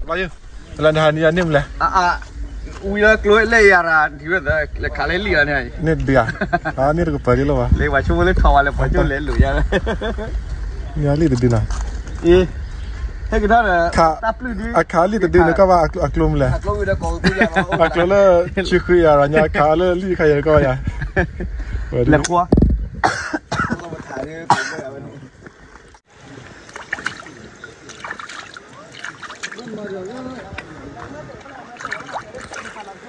လၢယ လၢနဟးန့ၣ်ယၤန့ၣ်မလဲၣ်, ဝံၤလၢကျိလဲၣ်ယၤရၤ ထံၣ်ဝဲသၢ လၢခးလၢလံာ်အီၤန့ၣ်, န့ၣ်တဒုဧါ, န့ၣ်တကပၤဒ်လီၤဘၣ်, လၢပှၤဆိကမိၣ်လၢထီၣ်ဝဲလၢပှၤကၠိလဲၤလိာ်ယၤ, န့ၣ်လံာ်တဒုနီၤ, ဟဲကထီၣ်ဒီး အခးလံာ်တဒုန့ၣ်ကဘၣ်အကျိမလဲၣ်, အကျိလၢ ဆံဃုယၤရၤညါ အခးလၢလံာ်ခါယၤကဘၣ်ယၤ, လဲၤခွါ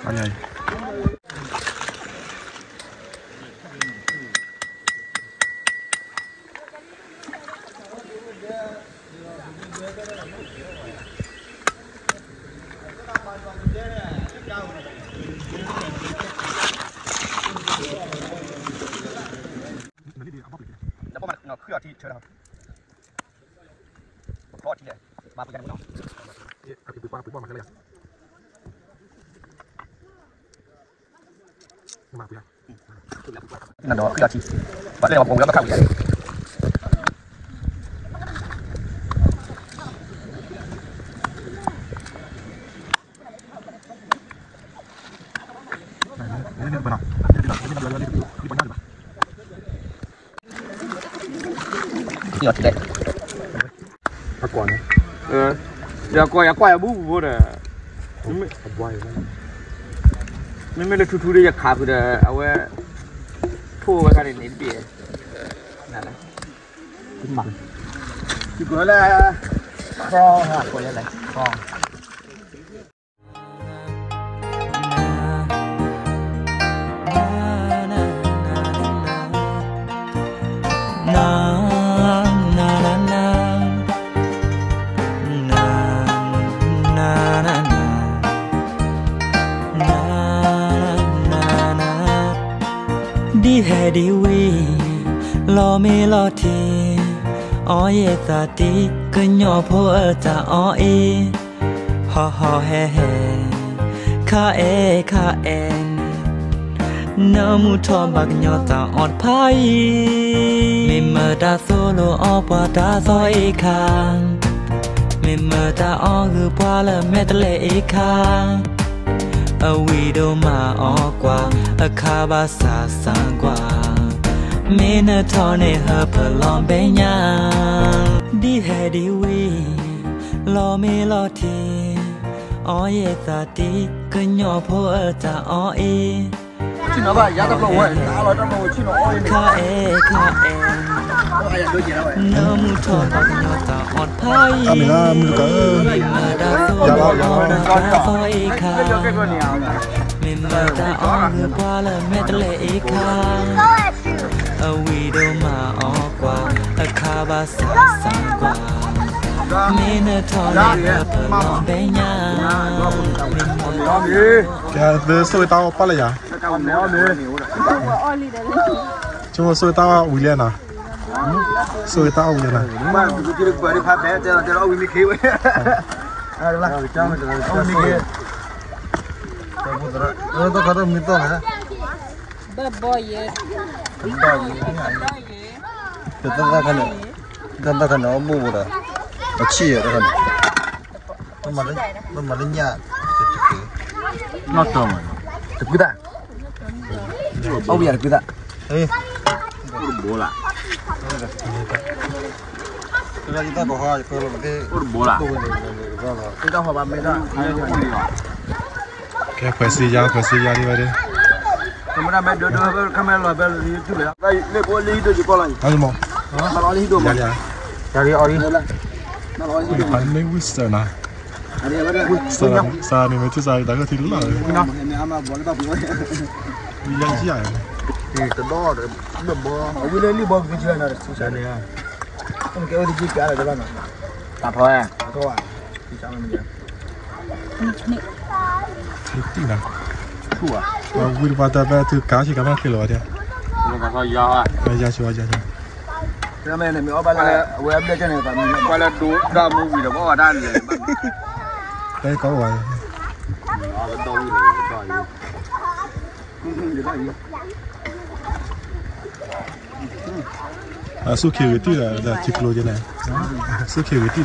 နဒီး ပှၤလၢပခးဝံၤ အကွၢ်န့ၣ်, ယကွၢ် ယကွၢ်ယဘူၣ်ဘူၣ်ဒီး, မ့မ့ၢ်လၢထူထူဒီးယခးဖုဒီး အဝဲ ထိၣ်ဝဲခါန့ၣ်န့ၣ်တဘ့ၣ်, နလၢ ဒ်ဟဲဒ်ဝံၤ လီၤမ့ၢ်လီၤထံး အီယဲၢ်သးတံၢ် ကညီဖိအတၢ်အီအံၤ ဟီၣ်ဟီၣ်ဟဲဟဲ ခါအဲၣ်ခါအဲၣ် နမူထီၣ်ဘၣ်ကညီတၢ်အီၣ်တဖၣ်အံၤ မ့ၢ်မတၤသိၣ်လိအီပှၤတၢ်သီအ့ၣ်ခါ မ့ၢ်မတၤအီဂုာ်ပှၤလၢမဲာ်တလဲအ့ၣ်ခါ အဝံၤဒိၣ်မးအီကွၢ် အခါဘၣ်ဆၣ်ဆၣ်ကွၢ် မ့ၢ်နထီၣ်န့ၣ်ဟၢဖၢလီၤဘဲညါ ဒ်ဟဲဒ်ဝံၤ လီၤမ့ၢ်လီၤထံး အီယဲၢ်သးတံၢ် ကညီဖိအတၢ်အီအံၤ ခါအဲၣ်ခါအဲၣ် နမူထီၣ်ဘၣ်ကညီတၢ်အီၣ်တဖၣ်အံၤ မ့ၢ်မတၤသိၣ်လိအီပှၤတၢ်သီအ့ၣ်ခါ မ့ၢ်မတၤအီဂုာ်ပှၤလၢမဲာ်တလဲအ့ၣ်ခါ အဝံၤဒိၣ်မးအီကွၢ် အခါဘၣ်ဆၣ်ဆၣ်ကွၢ် မ့ၢ်နထီၣ်န့ၣ်ဟၢဖၢလီၤဘဲညါ မ့ၢ်မတၤ ကဲ သုဆိၣ်ဂ့ၤတၢ်အီၣ်ပၢ်လၢယၤ, ဆိၣ်ဂ့ၤတၢ်အီၣ်ဝံၤလံနီၤ, ဆိၣ်ဂ့ၤတၢ်အီၣ်ဝံၤလံနီၤ, ဘၣ်ဘီယဲ, တၢ်သၣ်ခါန့ၣ် အီၣ်ဘူးဘူးဒီး အဆံၣ်ယဲတခါန့ၣ် ဘၣ်မၤလၢညၣ်, နီၢ်တီၢ်မး, တကွံတၢ်, အိၣ်ဘၣ်ယၤတကွံတၢ်, အိၣ်တဘိလၢ်, အိၣ်တဘိလၢ်, ကဲ ဖှဲးစံယါ ဖှဲးစံယါဒ်ဝဲဒၣ်, မ့ၢ်ဝံစၢၣ်နီၤ, စၢၣ်န့ၣ်မ့ၢ်ထံၣ်စၢ်တၢ်ကထံၣ်လီၤ, ယါယါ, တဘီ, ဝံလၢလံဘီကစၢၣ်နီၤ, တၢ်ဖီ, တံၢ်နီၤ, ဝံတပှၤတၢ်ဖဲထုကါဆံကါမးချ့လီၤဝဲဒၣ်, ယါဆူယါဆူ, မ့ၢ်အီၣ်ဘၣ်လၢ အဝဲအဘျဲၣ်ကဲန့ၣ် ပှၤလၢဒိၣ်ဒၣ်မူဝံၤဒီး ဘၣ်ဝဲဒၣ်လဲၤဘၣ်, တၢ်ကီဝဲ, အစူၢ်ခ့ဂ့ၤတံၢ်ဒီး ဒီးထံကျိကဲန့ၣ်, စူၢ်ခ့ဂ့ၤတံၢ်ဒီး,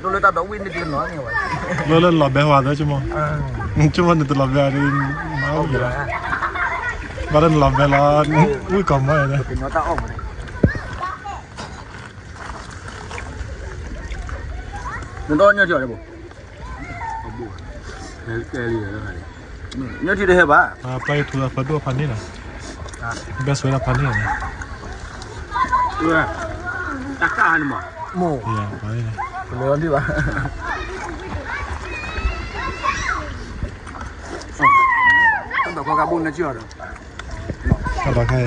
ဒိၣ်လၢတၢ်ဒီးဝံၣ်န့ၣ်ဒ်နီၤန့ၣ်ဝဲ, လၢလၢလီၤဘဲဝဲသၢဆိကမိၣ်, ဆိကမိၣ်နတလီၤဘဲအီၤဒီး, မၤအိၣ်က့ၤလီၤ, ဘၣ်လၢနလီၤဘဲလီၤ, ဝံၣ်ကီၤမီၢ်န့ၣ်, နဒီးညီထံအီၤလၢဘိ, ညီထံတဟဲဘၣ်, ပှၤအံၤထူလီၤဖးဒိၣ်ဖးန့ၣ်လီၤ, ဘဲဆွဲလီၤဖးန့ၣ်လီၤ, တၢ်ကၢ်န့ၣ်မး, မိၢ်, ပလီၤဒံးဘၣ်, တၢ်ဘၣ်ခီကဘိၣ်နထံအီၤဒီး တၢ်ဒီးခဲ, ကဲလၢ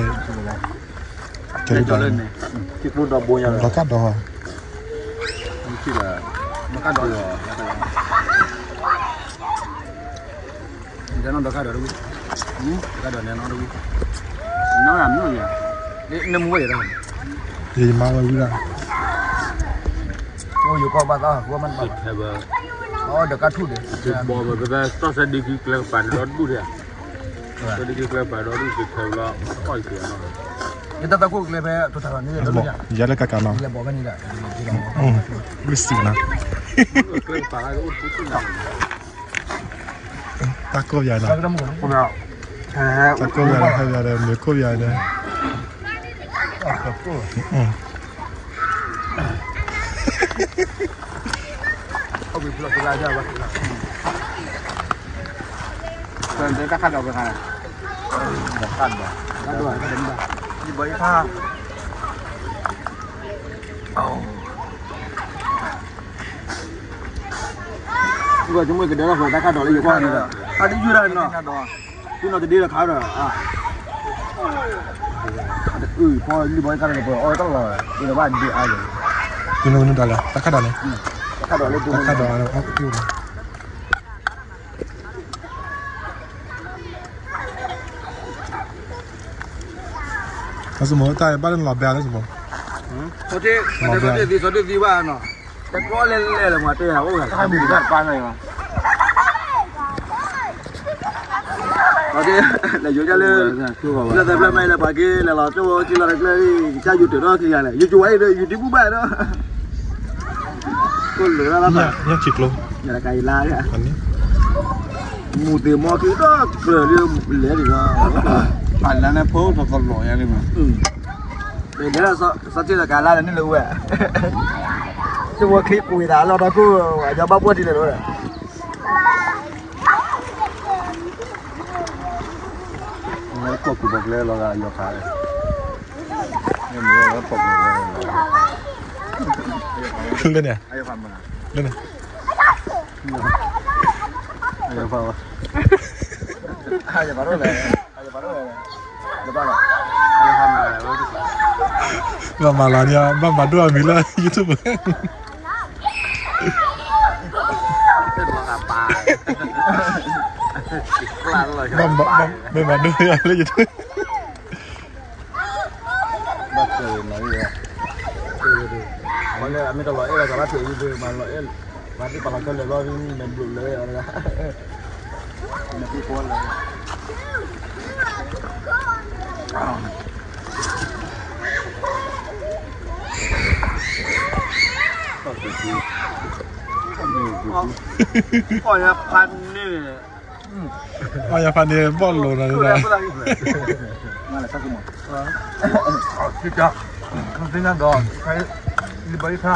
န့ၣ်, ဒီးကၢ်ဒီး, ဒီးကၢ်ဒီး, ဒီးကၢ်ဒီးတဝံၤ, ဒီးကၢ်ဒီးန့ၣ်နီတဝံၤ, နမူဝဲယၤ, ယမါဝဲဝံၤဒၣ်, အိၣ်ယကီၢ်ဘၣ်သး, ဝဲမ့ၢ်တဘၣ်, ဒီးကၢ်ထူၣ်ဒီး, ဘီပသီၣ်ဆဲဒံကံကျဲကပၤန့ၣ်ဒီဒူၣ်ဒၣ် ဒီဒံကံကျဲကပၤဒီဒူၣ်က့ခဲဝဲလီၤ, အီၣ်ယက့ၤနီၤ, ယတၢ်သးခိၣ်ကျဲဖဲထူးထီၣ်န့ၣ်, ယၤလၢကကၤနီၤ, ဝံၤစံးနီၤ, ကျဲကပၤအိၣ်တပူၤတပူၤနီၤ, တၢ်ကိၢ်ယၤနီၤ, တၢ်ကိၢ်ယၤဒီး ဟဲယၤဒီး မ့ၢ်ကိၢ်ယၤဒီး တၢ်ခးဒီးဝဲခါ, တၢ်ခးဒီး, ယဘီယဖး, ယကဒၢလီၤဃိတၢ်ခးဒီးလၢယကွၢ်န့ၣ်ဒီး, အဒ်ယုၢ်ဒၣ်နီၤ, သုနီၢ်တဒ့ဒီးခးဒီး, အုၣ်ဖီလံၢ်ဘီခါဒီးပှၤအီၣ်တၢ်လီၤ, အံၤဒီးဘၣ်ဒ့အါယၤ, သုနီၢ်ဝဲန့ၣ်ဒီးလဲၣ် တၢ်ခးဒီးန့ၣ်, တၢ်ခးဒီးလၢတၢ်ခးဒီးအီၣ်ကတၢၢ်လီၤ, အစမိၣ်တၢ်ဘၣ်လၢနလီၤဘဲလၢစမိၣ်, သီတ့ၢ်သံသီတ့ၢ်သံဘၣ်နီၤ, တကျီလဲၤလဲၤလၢမၤတ့ၢ်ဟးအိၣ်ဂၤ, လဲၤယိၤဒ်လၢ, လၢသၢဖျၢၣ်မ့ၢ်လၢပှၤက့ၤလဲၤလီၤကၠိဝဲက့ၤလီၤတကျၢၢ်, ယကၠိဝဲအံၤဒီး ယုၢ်တံၢ်ဘူၣ်ဘၣ်ဒီး, ကိၣ်လၢာ်လၢ်လၢ်, ညၣ်ဆံးကျိ, ညၣ်တကးအံၤလါ, မူၤသ့ၣ်မီၤက့ၤဒီးကြၢးလံလဲၤဒံးလီၤ, ပာ်လၢန့ၣ်ဖိတသလီၤယၤလံမး, ဒ်လၢစီၤတ့ၢ်တကးလါလၢန့ၣ်လၢဝဲ, ကၠိဝဲချ့ကွံာ်သးလီၤဒီးကိၣ်, အညီဘၣ်ပှၢ်ဒ်လဲၣ်လီၤ. ပီၣ်ကူၣ်ဘီၣ်ကျဲလီၤဂာ်အယီၤဖး, လၢန့ၣ်, လၢန့ၣ်, အယီၤဖးဝဲ, ဘၣ်မၤလီၤန့ၣ် ဘၣ်မၤဒိၣ်အမံၤလၢ YouTube မ့ၢ်မၤဒိၣ်လၢ YouTube ဘၣ်က့ၤမၤဝံၤ, မ့ၢ်တလီၤအဲၣ်လီၤ ကဘၣ်ဖဲးယုၢ်ဒုး မၤလီၤအဲၣ်, မၤသ့ၣ်ပာ်လီၤခဲလၢာ်ဘျီ မ့ၢ်ဘျုးလၢဝဲအီၤတဂၤ, မ့ၢ်သ့ၣ်ပီလၢ အီၣ်ယဖးန့ၣ်, အီၣ်ယဖးန့ၣ် ဘီၣ်လိၤနီၤ, သ့ၣ်ညါဒီး လံဘီအံခါ,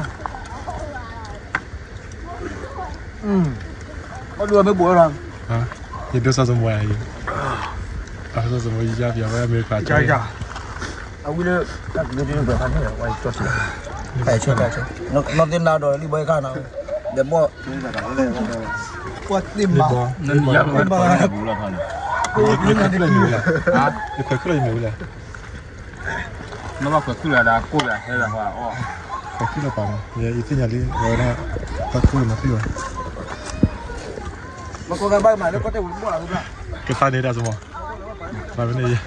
ဘီၣ်လိၤမ့ၢ်ဘိးလီၤ, ယဒိးစီၤစမိၣ်ယၤ, စီၤစမိၣ်ယါပျီဝဲအမဲရကၤ, အဝံၤလၢ တၢ်ကဒိးဒိးဘၣ်ဖးန့ၣ် ဝဲကၠီထံ, ဖဲးဆၢဖဲးဆၢ, နီၢ်သ့ၣ်နၤဒီးလံဘီအံခါနီၤ, ဒီးဘီၣ် ပှၤသ့ၣ်မး, ယခွဲးဖျၢၣ်မ့ၢ်ဝဲလဲၣ်, ယခွဲးဖျၢၣ်မ့ၢ်ဝဲလဲၣ်, နဘၣ်ခွဲးဖျၢၣ်လၢဒၣ်ကိၣ်လၢဟဲလၢဟီအီၣ်, ခွဲးဖျၢၣ်လၢပာ်မး, ယသ့ၣ်ညါလံ ဝဲဒၣ်, တၢ်ကိၣ်လၢမၤဖျၢၣ်ဝဲ, ကသးန့ၣ်ဒၣ်စမး, ကသးမ့ၢ်န့ၣ်,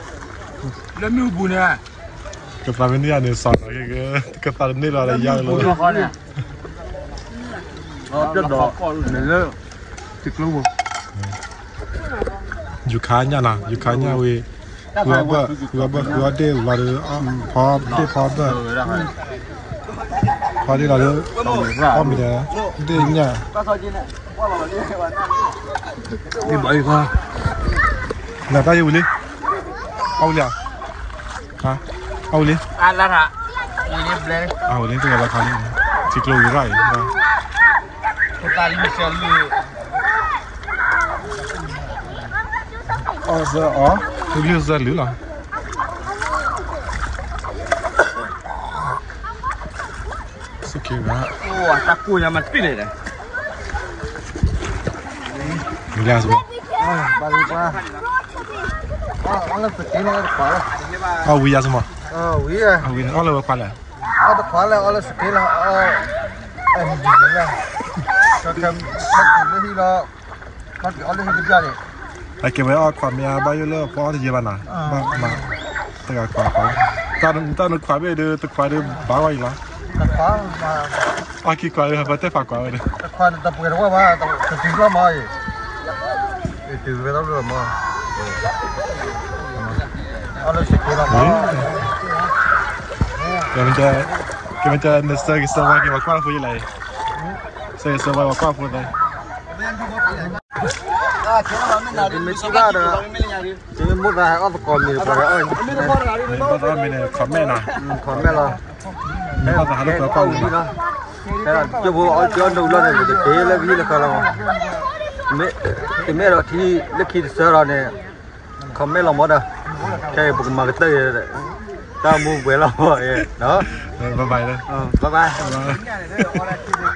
လၢမ့ၣ်အူပူၤန့ၣ်, ကသးမ့ၢ်န့ၣ်ယၤန့ၣ် စီၤနီၤ, ကသးတန့ၢ်လီၤလၢယၤလီၤ, ပျီဒီး နလၢ ထံကျိပူၤ, ယူၤခါညၣ်နီၤ ယူၤခါညၣ်ဝံၤ, ဃုအီၣ်ဘၢၣ် ဃုအီၣ်ဘၢၣ် ဃုအီၣ်ဒ့ၣ်လီၤဒီး ဖီဒ့ၣ်ဖီဘၢၣ်, ဖီဒ့ၣ်လီၤဒီး အီၣ်မ့ၤဒီး ဒ့ၣ်ညၣ်, နတၢ်ယဝံၤလံ, အီၣ်ဝံၤလံဧါ, အီၣ်ဝံၤလံ, အဝံၤလံတဂၤလီၤခါလံ, ထံကျိဝံၤရၣ်အံၤ, အီၣ်စၢအီၣ်, ဂုာ်စၢလုၢ်လီၤ စူၢ်က့ၤဂၤ, တၢ်ကိၢ်ညါမးတံၢ်န့ၣ်, မ့ၢ်လၢစမး, အီၣ်ဝံၤယၤစမး, အီၣ်ဝံၤ, အီၣ်လၢဝဲခွါလဲၣ်, အီၣ်တခွါလဲၣ် အီၣ်လၢစက့လီၤ, အီၣ်, လၢဟံၣ်လီၤ, အကဲဝဲအီၣ်ခွါမ့ၢ်အဘၣ်ယိၣ်လၢအဖီအီၣ်တယဲၢ်ဘၣ်နီၤ, မ့ၢ်, တဂၤခွါ, တၢ်နခွါဘ့ၣ်ဒုး တခွါဒုးဘၣ်ဝဲအံၤလီၤ, အီၣ်ခံခွါဒုး ပတဲဖးခွါဝဲဒၣ်, တခွါတပှဲၤတဝဲဘၣ်, တတုၤလီၤမးအံၤ, တုၤဝဲလီၤမး, အီၣ်လၢစက့လီၤမး, ကမ့ၢ်တဲနဆၢဂ့ၤဆၢဝါက့ၤပှၤကွၢ်ဖိယဲလဲၣ်, ဆၢဂ့ၤဆၢဝါပှၤကွၢ်ဖိသ့ မ့ၢ်ထံၣ်ဘၣ်ဒီး, မ့ၢ်မိၣ်သးဟဲအီၣ်သကိးမ့ၤတပှၤဒီးအီၣ်, မ့ၢ်ဘၣ်သးမ့ၢ်န့ၣ် comment နီၤ, comment လီၤ, မ့ၢ်ဘၣ်သးဟးလၢပှၤကွၢ်ဝံၤလီၤ, ကၠိဖိအီၣ်ကၠိအီၣ်နုာ်လီၤန့ၣ် ကတ့လၢကဟံၣ်လၢဃီလီၤမး, တမ့ၢ်ဒီးထံလၢခံတဆၢလီၤန့ၣ်, comment လီၤမးဒီး, ခဲအံၤပကမၤကတၢၢ်, တၢ်မူပှဲၤလီၤမး, bye bye, bye bye.